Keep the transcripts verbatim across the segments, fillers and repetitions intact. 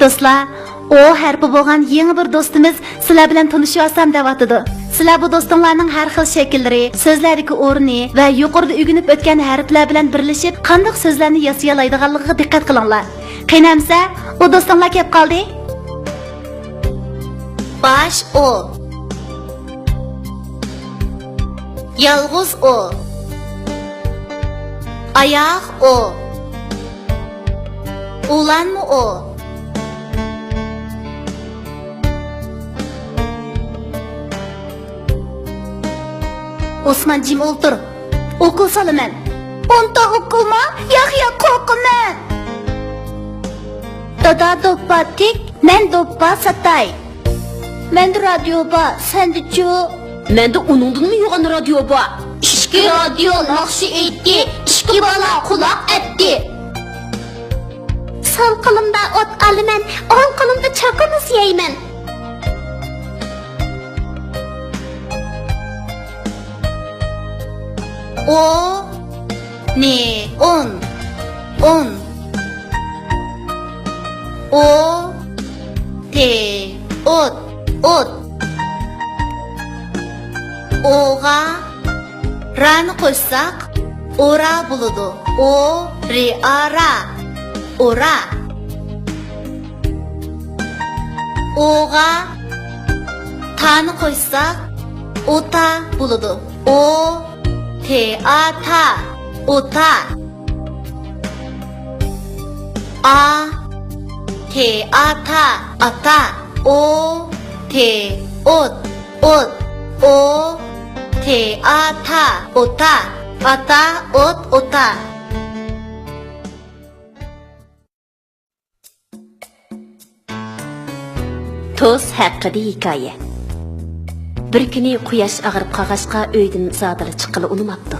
دوستلار، ئو ھەرپى بولغان يېڭى بىر دوستىمىز سىلەر بىلەن تونۇشۇۋالسام دەۋاتىدۇ. سىلەر بۇ دوستۇڭلارنىڭ ھەر خىل شەكىللىرى، سۆزلەردىكى ئورنى ۋە يۇقىرىدا ئۆگىنىپ ئۆتكەن ھەرپلەر بىلەن بىرلىشىپ قانداق سۆزلەرنى ياسىيالايدىغانلىقىغا دىققەت قىلىڭلار. قېنى ئەمسە، ئۇ دوستۇڭلار كەپ قالدى. باش ئو. يالغۇز ئو. ئاياغ ئو. ئۇلانما ئو. ئوسمان، جىم ئولتۇر. ئوكۇل سالىمەن. ئونتا ئوكۇلما؟ ياق، ياق، قورقىمەن. دادا دوپپا تىك، مەن دوپپا ساتاي. مەندە رادىيو بار، سەندىچۇ؟ مەندە ئۇنىڭدىنمۇ يوغان رادىيو بار. ئىككى رادىيو ناخشا ئېيتتى، ئىككى بالا قۇلاق ئەتتى. سول قولۇمدا ئوت ئالىمەن، ئوڭ قولۇمدا چاكىمۇز يەيمەن. ئو، نى، ئون، ئون. ئو، تى، ئوت، ئوت. ئوغا رانى قوشساق، ئورا بولىدۇ. ئو، رى، ئا، را. ئورا. ئوغا تانى قوشساق، ئوتا بولىدۇ. ئو، تى، ئا، تا. ئوتا. ئا، تى، ئا، تا. ئاتا. ئو، تى، ئوت، ئوت. ئو، تى، ئا، تا. ئوتا. ئاتا، ئوت، ئوتا. توز ھەققىدە ھېكايە. بىر كۈنى قۇياش ئاغرىپ قالغاچقا، ئۆيدىن زادىلا چىققىلى ئۇنىماپتۇ.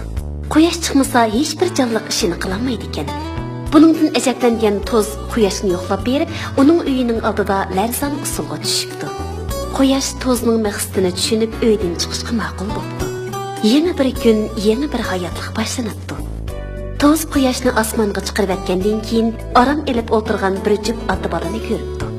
قۇياش چىقمىسا، ھېچبىر جانلىق ئىشىنى قىلالمايدىكەن. بۇنىڭدىن ئەجەبلەنگەن توز قۇياشنى يوقلاپ بېرىپ، ئۇنىڭ ئۆيىنىڭ ئالدىدا لەرزان ئۇسسۇلغا چۈشۈپتۇ. قۇياش توزنىڭ مەقسىتىنى چۈشىنىپ، ئۆيدىن چىقىشقا ماقۇل بوپتۇ. يېڭى بىر كۈن، يېڭى بىر ھاياتلىق باشلىنىپتۇ. توز قۇياشنى ئاسمانغا چىقىرىۋەتكەندىن كېيىن، ئارام ئېلىپ ئولتۇرغان بىر جۈپ ئاتا بالىنى كۆرۈپتۇ.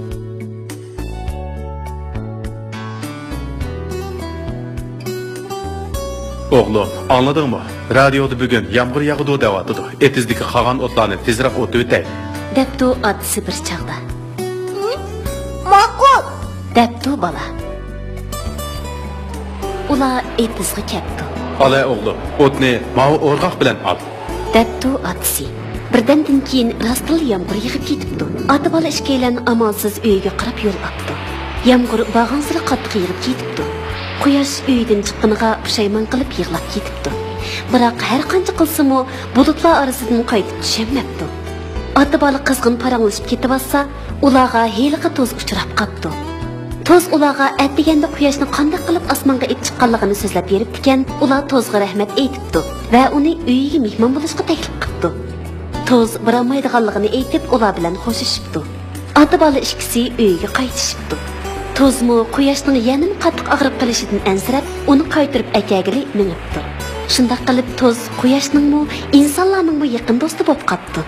ئوغلۇم، ئاڭلىدىڭمۇ؟ رادىيودا بۈگۈن يامغۇر ياغىدۇ دەۋاتىدۇ. ئېتىزدىكى قالغان ئوتلارنى تېزرەك ئوتۇۋېتەي. دەپتۇ ئاتىسى بىر چاغدا. ماقۇل! دەپتۇ بالا. ئۇلار ئېتىزغا كەپتۇ. ئالا ئوغلۇم، ئوتنى ماۋۇ ئورغاق بىلەن ئال. دەپتۇ ئاتىسى. بىردەمدىن كېيىن راستلا يامغۇر يېغىپ كېتىپتۇ. ئاتا بالا ئىككىيلەن ئامالسىز ئۆيىگە قاراپ يول ئاپتۇ. يامغۇر بارغانسېرى قاتتىق يېغىپ كېتىپتۇ. قۇياش ئۆيىدىن چىققىنىغا پۇشايمان قىلىپ يىغلاپ كېتىپتۇ. بىراق ھەرقانچە قىلسىمۇ، بۇلۇتلار ئارىسىدىن قايتىپ چۈشەلمەپتۇ. ئاتا بالا قىزغىن پاراڭلىشىپ كېتىۋاتسا، ئۇلارغا ھېلىقى توز ئۇچراپ قاپتۇ. توز ئۇلارغا ئەتىگەندە قۇياشنى قانداق قىلىپ ئاسمانغا ئېلىپ چىققانلىقىنى سۆزلەپ بېرىپتىكەن، ئۇلار توزغا رەھمەت ئېيتىپتۇ ۋە ئۇنى ئۆيىگە مېھمان بولۇشقا تەكلىپ قىپتۇ. توز بارالمايدىغانلىقىنى ئېيتىپ، ئۇلار بىلەن خوشلىشىپتۇ. ئاتا بالا ئىككىسى ئۆيىگە قايتىشىپتۇ. توزمۇ قۇياشنىڭ يەنىمۇ قاتتىق ئاغرىپ قېلىشىدىن ئەنسىرەپ، ئۇنى قايتۇرۇپ ئەكەلگىلى مېڭىپتۇ. شۇنداق قىلىپ، توز قۇياشنىڭمۇ، ئىنسانلارنىڭمۇ يېقىن دوستى بولۇپ قاپتۇ.